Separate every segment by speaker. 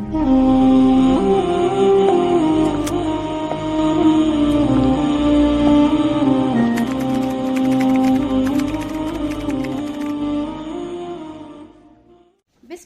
Speaker 1: بسم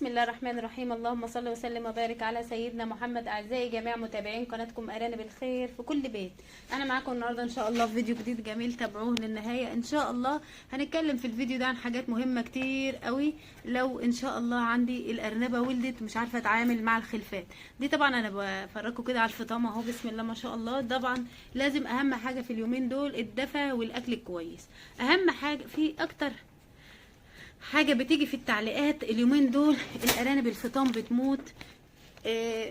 Speaker 1: الله الرحمن الرحيم. اللهم صل وسلم وبارك على سيدنا محمد. اعزائي جميع متابعين قناتكم ارانب الخير في كل بيت، انا معاكم النهارده ان شاء الله في فيديو جديد جميل، تابعوه للنهاية. ان شاء الله هنتكلم في الفيديو ده عن حاجات مهمة كتير قوي. لو ان شاء الله عندي الارنبه ولدت مش عارفه اتعامل مع الخلفات دي، طبعا انا بفرجكم كده على الفطام اهو. بسم الله ما شاء الله. طبعا لازم اهم حاجة في اليومين دول الدفا والاكل الكويس، اهم حاجة. في اكتر حاجة بتيجي في التعليقات اليومين دول، الأرانب الفطام بتموت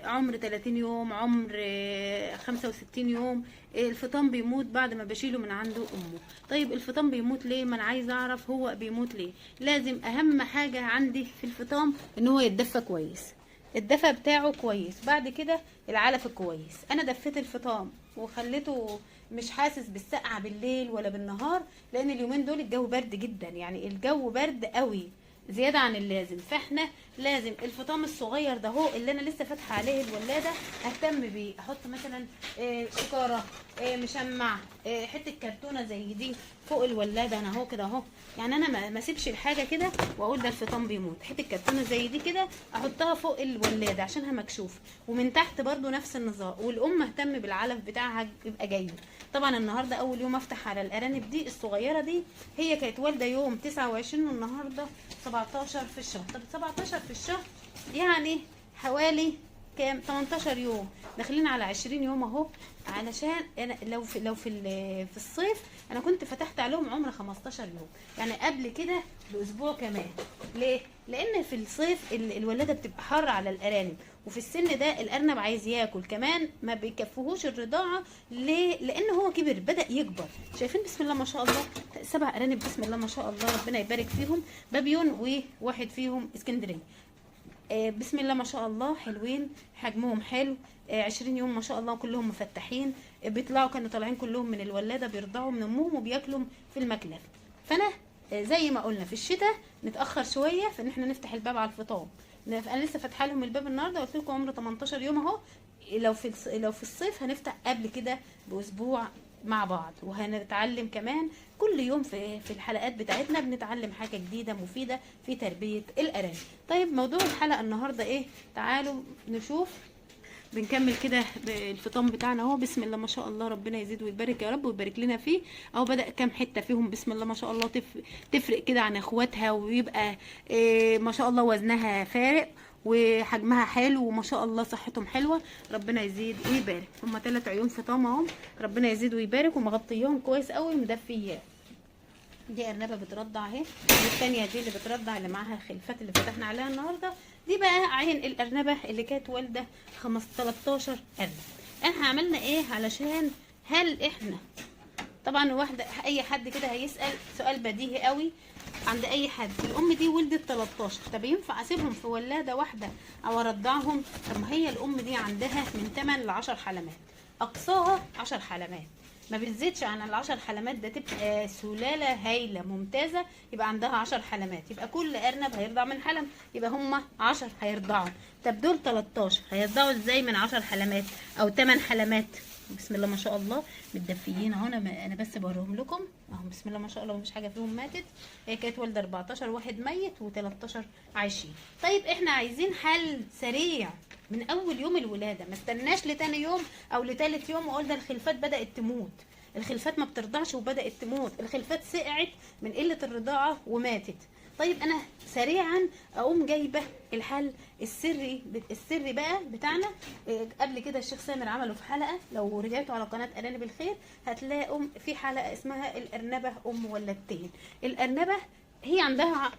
Speaker 1: عمر 30 يوم، عمر 65 يوم، الفطام بيموت بعد ما بشيله من عنده أمه. طيب الفطام بيموت ليه؟ ما أنا عايزة أعرف هو بيموت ليه. لازم أهم حاجة عندي في الفطام إن هو يتدفى كويس، الدفى بتاعه كويس، بعد كده العلف الكويس. أنا دفيت الفطام وخليته مش حاسس بالسقعة بالليل ولا بالنهار، لان اليومين دول الجو برد جدا، يعني الجو برد قوي زيادة عن اللازم. فاحنا لازم الفطام الصغير ده هو اللي انا لسه فاتحة عليه الولادة اهتم بيه، احط مثلا شكاره، مشمع، حتة كرتونة زي دي فوق الولادة. انا اهو كده اهو، يعني انا ما اسيبش الحاجة كده واقول ده الفطام بيموت. حتة كرتونة زي دي كده احطها فوق الولادة عشانها مكشوف، ومن تحت برضو نفس النظام. والام اهتم بالعلف بتاعها يبقى جيد. طبعا النهارده اول يوم افتح على الارانب دي الصغيرة دي، هي كانت والده يوم 29 والنهارده 17 في الشهر. طب 17 في الشهر يعني حوالي كام؟ 18 يوم، داخلين على 20 يوم اهو. علشان انا لو في الصيف انا كنت فتحت عليهم عمر 15 يوم، يعني قبل كده باسبوع كمان. ليه؟ لان في الصيف الولادة بتبقى حر على الارانب، وفي السن ده الارنب عايز ياكل كمان، ما بيكفيهوش الرضاعة. ليه؟ لان هو كبر، بدا يكبر. شايفين بسم الله ما شاء الله 7 ارانب بسم الله ما شاء الله، ربنا يبارك فيهم. بابيون وواحد فيهم اسكندرية. بسم الله ما شاء الله حلوين، حجمهم حلو. 20 يوم ما شاء الله كلهم مفتحين، بيطلعوا، كانوا طالعين كلهم من الولادة، بيرضعوا من امهم وبياكلوا في المكلف. فانا زي ما قلنا في الشتاء نتاخر شوية في ان احنا نفتح الباب على الفطام. انا لسه فاتحة لهم الباب النهارده، قلت لكم عمره 18 يوم اهو. لو في الصيف هنفتح قبل كده باسبوع مع بعض، وهنتعلم كمان كل يوم في الحلقات بتاعتنا بنتعلم حاجة جديدة مفيدة في تربية الأرانب. طيب موضوع الحلقة النهاردة ايه؟ تعالوا نشوف. بنكمل كده الفطام بتاعنا اهو. بسم الله ما شاء الله، ربنا يزيد ويبارك يا رب ويبارك لنا فيه. اهو بدأ كام حتة فيهم بسم الله ما شاء الله تفرق كده عن اخواتها، ويبقى إيه ما شاء الله وزنها فارق وحجمها حلو، وما شاء الله صحتهم حلوة، ربنا يزيد ويبارك. هما 3 عيون فطام اهم، ربنا يزيد ويبارك، ومغطياهم كويس قوي مدفياه. دي ارنبه بترضع اهي، والثانية دي اللي بترضع اللي معاها الخلفات اللي فتحنا عليها النهارده. دي بقى عين الارنبه اللي كانت والده 13 ارنب. احنا عملنا ايه علشان هل احنا طبعا واحدة اي حد كده هيسال سؤال بديهي قوي عند اي حد، الام دي ولدت 13، طب ينفع اسيبهم في ولاده واحدة او ارضعهم؟ طب ما هي الام دي عندها من 8 ل 10 حلمات، اقصاها 10 حلمات، ما بتزيدش عن ال10 حلمات. ده تبقى سلالة هايلة ممتازة، يبقى عندها 10 حلمات، يبقى كل ارنب هيرضع من حلم، يبقى هما 10 هيرضعوا. طب دول 13 هيرضعوا ازاي من 10 حلمات او 8 حلمات؟ بسم الله ما شاء الله متدفيين اهو. انا بس بوريهم لكم اهو. بسم الله ما شاء الله مفيش حاجة فيهم ماتت. هي كانت والده 14، واحد ميت و13 عايشين. طيب احنا عايزين حل سريع من اول يوم الولادة، ما استناش لتاني يوم او لتالت يوم واقول ده الخلفات بدات تموت، الخلفات ما بترضعش وبدات تموت، الخلفات سقعت من قلة الرضاعة وماتت. طيب انا سريعا اقوم جايبه الحل السري، السري بقى بتاعنا. قبل كده الشيخ سامر عمله في حلقة، لو رجعتوا على قناة ارانب الخير هتلاقوا في حلقة اسمها الارنبه ام ولدتين. الارنبه هي عندها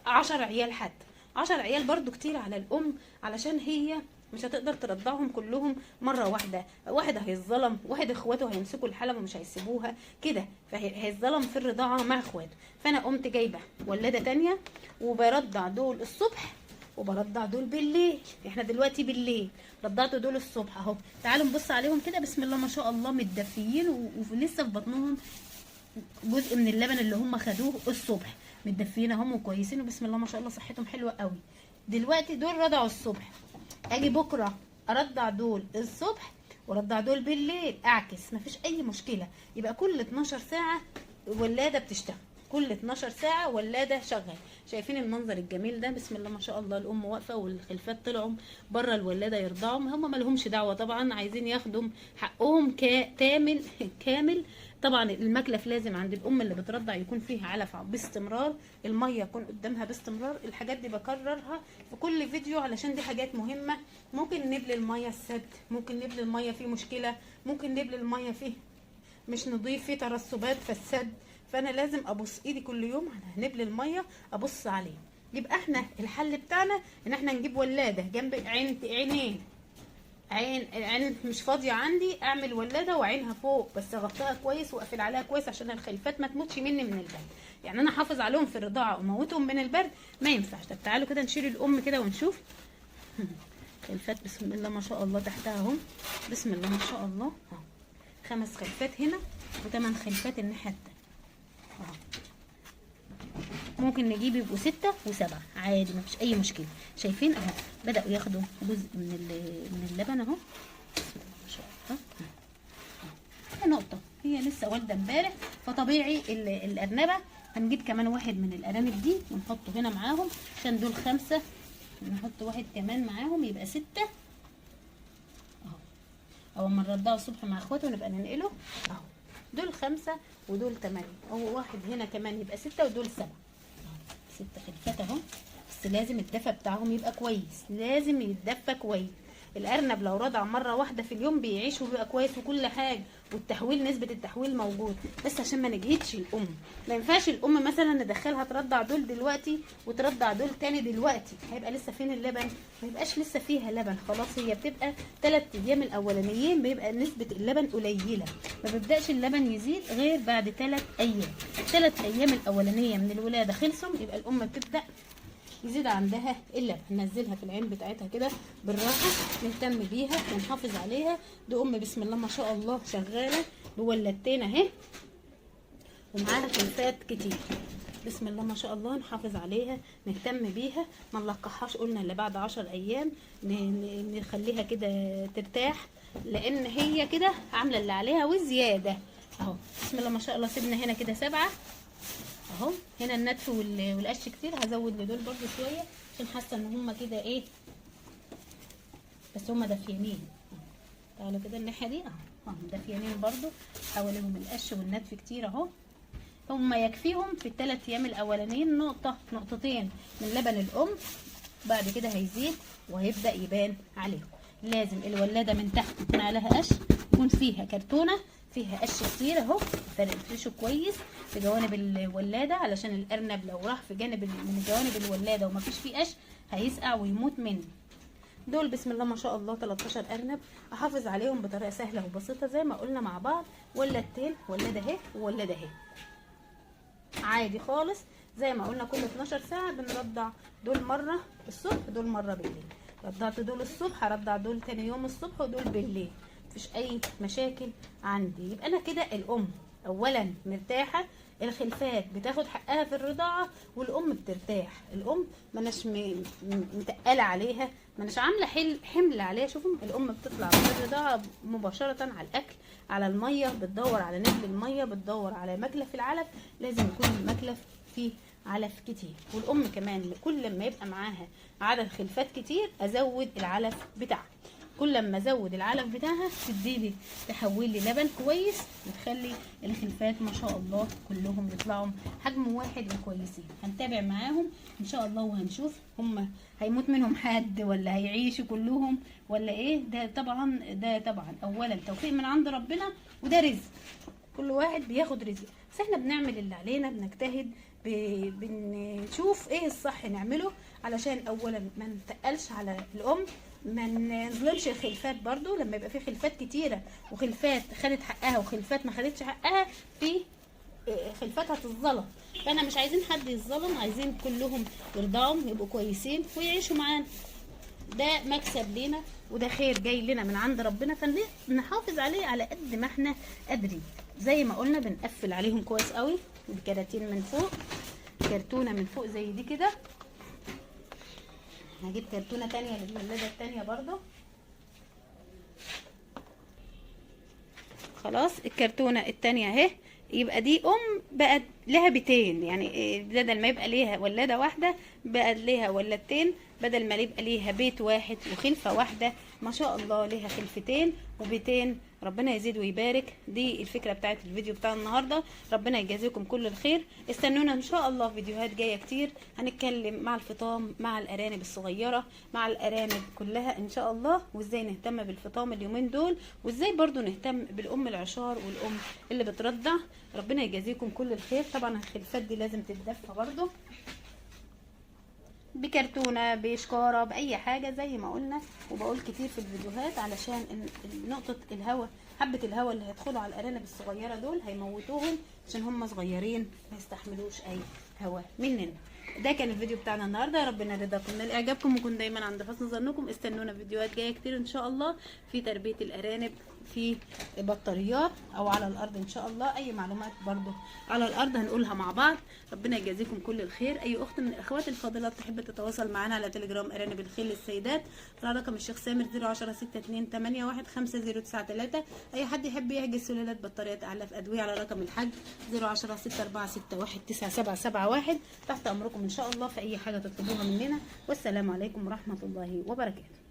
Speaker 1: 10 عيال، حتى 10 عيال برضو كتير على الام، علشان هي مش هتقدر ترضعهم كلهم مرة واحدة. واحد هيتظلم، واحد اخواته هيمسكوا الحلم ومش هيسيبوها كده، فهيتظلم في الرضاعة مع اخواته. فانا قمت جايبه ولاده تانية وبرضع دول الصبح وبرضع دول بالليل. احنا دلوقتي بالليل، رضعت دول الصبح اهو. تعالوا نبص عليهم كده. بسم الله ما شاء الله متدفيين ولسه في بطنهم جزء من اللبن اللي هم خدوه الصبح، متدفيين اهم وكويسين، وبسم الله ما شاء الله صحتهم حلوة قوي. دلوقتي دول رضعوا الصبح، اجي بكره ارضع دول الصبح وارضع دول بالليل، اعكس، مفيش اي مشكلة. يبقى كل 12 ساعة ولاده بتشتغل، كل 12 ساعة ولاده شغال. شايفين المنظر الجميل ده؟ بسم الله ما شاء الله. الام واقفة والخلفات طلعوا بره الولادة يرضعوا، هم ما لهمش دعوه طبعا، عايزين ياخدوا حقهم كامل كامل. طبعا المكلف لازم عند الام اللي بترضع يكون فيه علف باستمرار، المية يكون قدامها باستمرار. الحاجات دي بكررها في كل فيديو علشان دي حاجات مهمة. ممكن نبل المية السد، ممكن نبل المية فيه مشكلة، ممكن نبل المية فيه مش نضيف، فيه ترسبات في السد، فانا لازم ابص ايدي كل يوم هنبل المية ابص عليه. يبقى احنا الحل بتاعنا ان احنا نجيب ولاده جنب عين، عينين، عين عين مش فاضية عندي، اعمل ولاده وعينها فوق بس اغطيها كويس واقفل عليها كويس عشان الخلفات ما تموتش مني من البرد. يعني انا احافظ عليهم في الرضاعة واموتهم من البرد ما ينفعش. طب تعالوا كده نشيل الام كده ونشوف خلفات بسم الله ما شاء الله تحتها اهم، بسم الله ما شاء الله اهو، 5 خلفات هنا و8 خلفات الناحية التانية اهو. ممكن نجيب يبقوا 6 و7 عادي، مفيش اي مشكلة. شايفين اهو بداوا ياخدوا جزء من اللبن اهو، بسم الله ما شاء الله. اهو نقطة، هي لسه والده امبارح، فطبيعي الارنبه. هنجيب كمان واحد من الارانب دي ونحطه هنا معاهم عشان دول 5، نحط واحد كمان معاهم يبقى 6 اهو. اول ما نرضعه الصبح مع اخواته نبقى ننقله اهو. دول 5 ودول 8، اهو واحد هنا كمان يبقى 6 ودول 7، 6 خلفات اهو. بس لازم الدفى بتاعهم يبقى كويس، لازم يتدفى كويس. الارنب لو رضع مرة واحدة في اليوم بيعيش وبيبقى كويس وكل حاجة، والتحويل نسبه التحويل موجود، بس عشان ما نجهدش الام. ما ينفعش الام مثلا ندخلها ترضع دول دلوقتي وترضع دول تاني دلوقتي، هيبقى لسه فين اللبن؟ ما يبقاش لسه فيها لبن خلاص. هي بتبقى 3 ايام الاولانيين بيبقى نسبه اللبن قليله، ما بيبداش اللبن يزيد غير بعد 3 ايام. 3 ايام الاولانية من الولادة خلصوا، يبقى الام بتبدا يزيد عندها اللبن. ننزلها في العين بتاعتها كده بالراحة، نهتم بيها ونحافظ عليها. دي ام بسم الله ما شاء الله شغالة بولدتين اهي ومعاها خلفات كتير، بسم الله ما شاء الله. نحافظ عليها، نهتم بيها، ما نلقحهاش قلنا الا بعد 10 ايام، نخليها كده ترتاح، لان هي كده عامله اللي عليها وزيادة اهو. بسم الله ما شاء الله. سيبنا هنا كده 7 اهو. هنا النتف والقش كتير، هزود لدول برضو شوية عشان حاسه ان هما كده ايه، بس هما دافيانين. تعالوا كده الناحية دي اهو، دافيانين برضو، حواليهم القش والنتف كتير اهو. هما يكفيهم في ال3 ايام الاولانيين نقطة نقطتين من لبن الام، بعد كده هيزيد وهيبدا يبان عليهم. لازم الولادة من تحت يكون عليها قش، يكون فيها كرتونة فيها قش كتير اهو، فرشه كويس في جوانب الولادة علشان الارنب لو راح في جانب من جوانب الولادة ومفيش فيه قش هيسقع ويموت منه. دول بسم الله ما شاء الله 13 ارنب، احافظ عليهم بطريقة سهلة وبسيطة زي ما قلنا مع بعض. ولادتين، ولاده اهي وولاده اهي، عادي خالص. زي ما قلنا كل 12 ساعة بنرضع دول مرة الصبح دول مرة بالليل. رضعت دول الصبح هرضع دول تاني يوم الصبح ودول بالليل، مفيش اي مشاكل عندي. يبقى انا كده الام اولا مرتاحة، الخلفات بتاخد حقها في الرضاعة، والام بترتاح. الام ماناش متقله عليها، ماناش عامله حمل عليها. شوفوا الام بتطلع من الرضاعة مباشرة على الاكل، على المية، بتدور على نبل المية، بتدور على مكلف العلف، لازم يكون المكلف فيه علف كتير. والام كمان كل ما يبقى معاها عدد خلفات كتير ازود العلف بتاعها، كل ما ازود العلف بتاعها تديلي تحول لي لبن كويس، وتخلي الخلفات ما شاء الله كلهم يطلعوا حجم واحد وكويسين. هنتابع معاهم ان شاء الله وهنشوف هم هيموت منهم حد ولا هيعيشوا كلهم ولا ايه. ده طبعا اولا توفيق من عند ربنا، وده رزق، كل واحد بياخد رزق، بس احنا بنعمل اللي علينا، بنجتهد، بنشوف ايه الصح نعمله، علشان اولا ما نتقلش على الام، ما نظلمش الخلفات برضو. لما يبقى في خلفات كتيرة وخلفات خدت حقها وخلفات ما خدتش حقها، في خلفات هتتظلم، فانا مش عايزين حد يتظلم، عايزين كلهم يرضعوا يبقوا كويسين ويعيشوا معانا. ده مكسب لينا وده خير جاي لنا من عند ربنا، فنحافظ عليه على قد ما احنا قادرين. زي ما قلنا بنقفل عليهم كويس قوي بكراتين من فوق، كرتونة من فوق زي دي كده. هجيب كرتونة تانية للولاده التانية برضو. خلاص الكرتونه التانية اهي. يبقى دي ام بقت لها بيتين، يعني بدل ما يبقى ليها ولاده واحدة بقت ليها ولادتين، بدل ما يبقى ليها بيت واحد وخلفه واحدة، ما شاء الله ليها خلفتين وبيتين. ربنا يزيد ويبارك. دي الفكرة بتاعت الفيديو بتاع النهارده. ربنا يجازيكم كل الخير. استنونا ان شاء الله فيديوهات جاية كتير، هنتكلم مع الفطام، مع الارانب الصغيرة، مع الارانب كلها ان شاء الله، وازاي نهتم بالفطام اليومين دول، وازاي برضو نهتم بالام العشار والام اللي بترضع. ربنا يجازيكم كل الخير. طبعا الخلفات دي لازم تتدفى برضو بكرتونه، بشكاره، باي حاجة زي ما قلنا وبقول كتير في الفيديوهات، علشان نقطة الهواء، حبه الهواء اللي هيدخلوا على الارانب الصغيرة دول هيموتوهم، عشان هم صغيرين ما يستحملوش اي هواء مننا. ده كان الفيديو بتاعنا النهارده. يا ربنا رضاكم نال اعجابكم، وكن دايما عند حسن ظنكم. استنونا فيديوهات جاية كتير ان شاء الله في تربيه الارانب في بطاريات او على الارض ان شاء الله. اي معلومات برضو على الارض هنقولها مع بعض. ربنا يجازيكم كل الخير. اي اخت من الاخوات الفاضلات تحب تتواصل معنا على تليجرام ارانب الخيل للسيدات على رقم الشيخ سامر 010 628 15093. اي حد يحب يحجز سلالات بطاريات اعلاف ادوية على رقم الحاج 010 646 19771. تحت امركم ان شاء الله في اي حاجة تطلبوها مننا. والسلام عليكم ورحمة الله وبركاته.